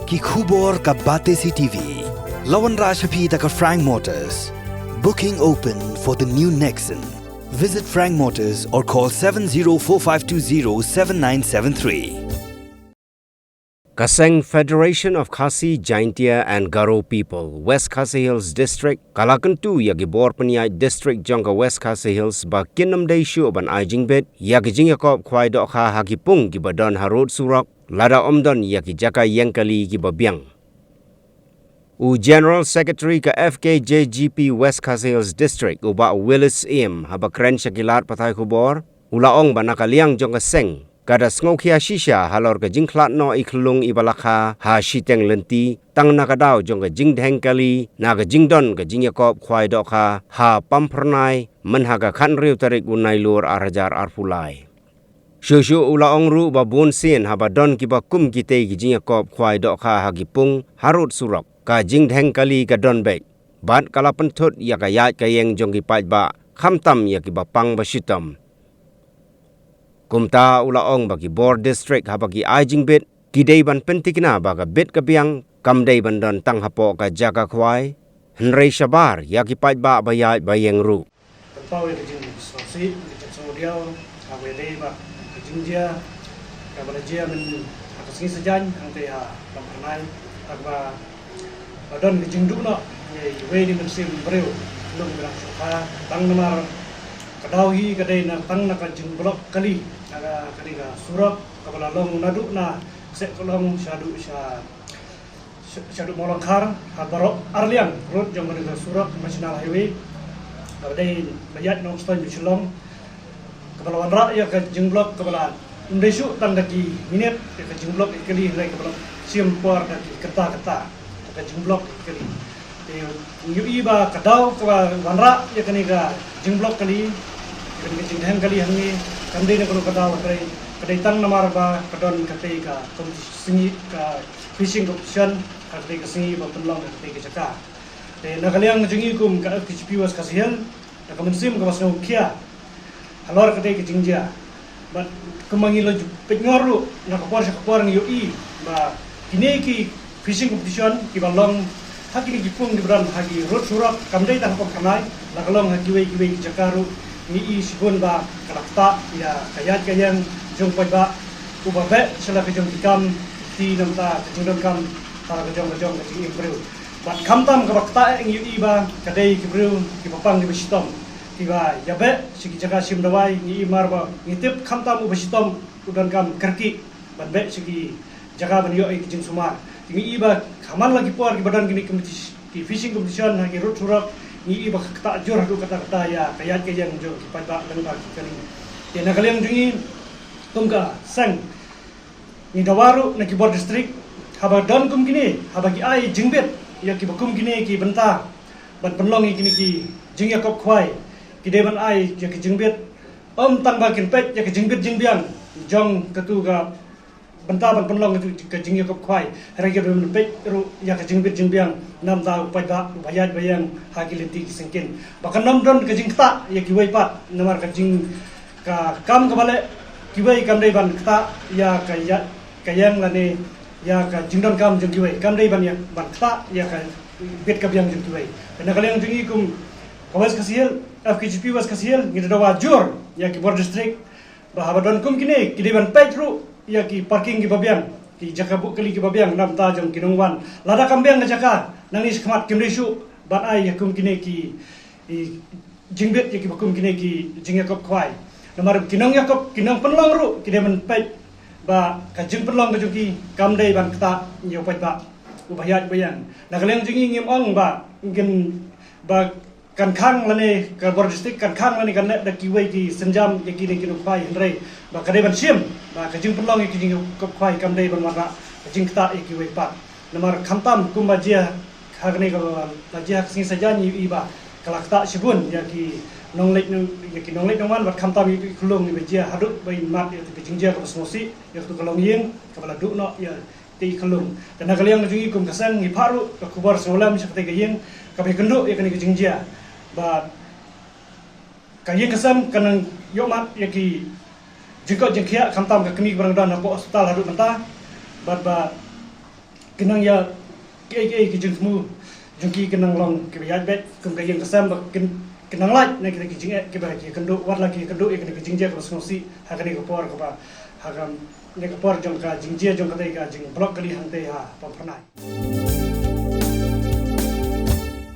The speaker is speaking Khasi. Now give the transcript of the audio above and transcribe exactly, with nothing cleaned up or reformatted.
Ki khubor ka Batesi T V. La wanrah sha phi da ka Frank Motors. Booking open for the new Nexon. Visit Frank Motors or call seven zero four five two zero seven nine seven three. Ka seng Federation of Khasi, Jaintia and Garo People, West Khasi Hills District, ka la kyntu ïa ki bor pynïaid district jong ka West Khasi Hills ba kin ym dei shuh ban ai jingbit ïa ki jingïakop khwai dohkha ha ki pung kiba don harud surok, lada ym don ïa ki jaka ïeng kali kiba biang. U General Secretary ka F K J G P West Khasi Hills District, u Bah Willis Syiem, haba kren sha ki lad pathai khubor, u la ong ba na ka liang jong ka seng, ka da sngewkhia shisha halor ka jingkhlad noh i khyllung iba la kha ha shiteng lynti, tang na ka daw jong ka jingdheng kali na ka jingdon ka jingïakop khwai dohkha ha Pamphyrnai, mynha ka khathynriew tarik u Nailur arhajar arphew lai. Shuh shuh u la ong ruh ba bun sien haba don kiba kum kitei ki jingïakop khwai dohkha ha ki pung harud surok, ka jingdheng kali ka don beit, bad ka la pynthut ïa ka ïaid ka ïeng jong ki paidbah, khamtam ïa kiba pang ba shitom. Kumta u la ong ba ki bor district haba ki ai jingbit, ki dei ban pyntikna ba ka bit ka biang kam dei ban don tang hapoh ka jaka khwai, hynrei shabar ïa ki paidbah ba ïaid ba ïeng ruh. Pynpaw ïa ka jingsngewsih, ka jingsngewdiaw, kaba ïadei bad ka jingjia kaba la jia mynta ha ka sngi Saitjaiñ hangtei ha Pamphyrnai, ha kaba la don ka jingduh noh ïa iwei na ki mynsiem briew, lum ka dang sngewkha, tang namar ka daw hi ka dei na tang na ka jingblok kali na ka, kali ka surok kaba la long naduh na Kseh Klong shaduh sha sha, shaduh Mawlangkhar, ha baroh arliang road jong kane ka surok National Highway, kaba dei ba ïaid na Nongstoiñ, Shillong, kaba la wanrah ïa ka jingblok kaba la ym dei shuh tang da ki minit ïa ka jingblok ïa kali, hynrei kaba la shim por da ki kynta kynta ïa ka jingblok ïa kali. Te ngi ïohi ba ka daw kaba wanrah ïa kane ka jingblok kali, ïa kane ka jingdheng kali hangne, kam dei na kano ka daw, hynrei ka dei tang namar ba ka don katei ka competition, ka fishing competition ha katei ka sngi ba pynlong ha katei ka jaka. Te na ka liang jong ngi kum ka F K G P West Khasi Hills, da ka mynsiem kaba sngewkhia halor katei ka jingjia. Bad kumba ngi la ju peit ngor ruh na ka por sha ka por, ngi ïohi ba kine ki fishing competition kiba long ha kine ki pung kiba don ha ki road surok, kam dei tang ha Pamphyrnai, la ka long ha kiwei kiwei ki jaka ruh, ngi i shibun ba ka la ktah ïa ka ïaid ka ïeng jong paidbah, uba beh sha la ka jong ki kam, ki namar ka jingdonkam, ha la ka jong ka jong ka jingim briew. Bad khamtam kaba ktah eh ngi ïohi ba ka dei ki briew kiba pang kiba shitom, kiba ïa beh sha ki jaka shim dawai, ngi i mar ba ngi tip khamtam uba shitom u donkam kyrkieh ban beh sha ki jaka ban ïoh ïa ki jingsumar. Te ngi i ba ha man la ki por kiba don kine ki competi-, ki fishing competition ha ki road surok, ngi i ba ka ktah jur haduh katta katta ïa ka ïaid ka ïeng jong ki paidbah lyngba ki kali. Te na ka liang jong ngi kum ka seng, ngi dawa ruh na ki bor district, haba don kum kine, haba ki ai jingbit ïa kiba kum kine ki bynta ban pynlong ïa kine ki jingïakop khwai, ki dei ban ai ïa ki jingbit, ym tang ba kin peit ïa ka jingbit jingbiang jong katu ka bynta ban pynlong katu ka jingïakop khwai, hynrei ki dei ban peit ruh ïa ka jingbit jingbiang na bynta u paidbah uba ïaid ba ïeng ha ki lynti ki syngkien, ba kan ym don ka jingktah ïa kiwei pat, namar ka jing, ka kam kaba leh kiwei kam dei ban ktah ïa ka ïa, ka ïeng lane ïa ka jingdonkam jong kiwei, kam dei ban ïa, ban ktah ïa ka bit ka biang jong kiwei. Na ka liang jong ngi kum ka West Khasi Hills, F K G P West Khasi Hills, ngi da dawa jur ïa ki bor district ba haba don kum kine, ki dei ban peit ruh ïa ki parking kiba biang, ki jaka buh kali kiba biang na bynta jong ki nongwan. Lada kam biang ka jaka nangne shakhmat, kim dei shuh ban ai ïa kum kine ki, ki jingbit ïa kiba kum kine ki jingïakop khwai. Namar ki nongïakop, ki nongpynlong ruh ki dei ban peit ba ka jingpynlong ka jong ki kam dei ban ktah ïa u paidbah uba ïaid ba ïeng. Na ka liang jong ngi ngim ong ba ngin, ba kan khang lane ka bor district kan khang lane kan leh da kiwei ki sienjam ïa kine ki nongkhwai, hynrei ba ka dei ban shim ba ka jingpynlong ïa ki jingïakop khwai kam dei ban wanrah ka jingktah ïa kiwei pat. Namar khamtam kumba jia ha kane ka, ba jia ha ka sngi Saitjaiñ, ngi ïohi ba ka la ktah shibun ïa ki nongleit nong, ïa ki nongleit nongwan, bad khamtam ïa ki khyllung iba jia haduh ba i mad ïa katu ka jingjia kaba sngewsih, ïa katu ka longïing kaba la duh noh ïa ki khyllung. Te na ka liang jong ngi kum ka seng, ngi phah ruh ka khubor sngewlem sha katei ka ïing kaba ïakynduh ïa kane ka jingjia, ba ka ïing ka sem kan nang ïohmad ïa ki jingkoit jingkhiah, khamtam ka kmie kaba dang don hapoh hospital haduh mynta, bad ba Ki nang ïa ki ei ki ei ki jingthmu jong ki, ki nang long kiba ïaid beit kum ka ïing ka sem, ba kin, ki nang lait na kita ki jingeh kiba ki kynduh, wat la ki kynduh ïa kane ka jingjia kaba sngewsih ha kane ka por kaba, ha kane ka por jong ka jingjia jong katei ka jingblock kali hangtei ha Pamphyrnai.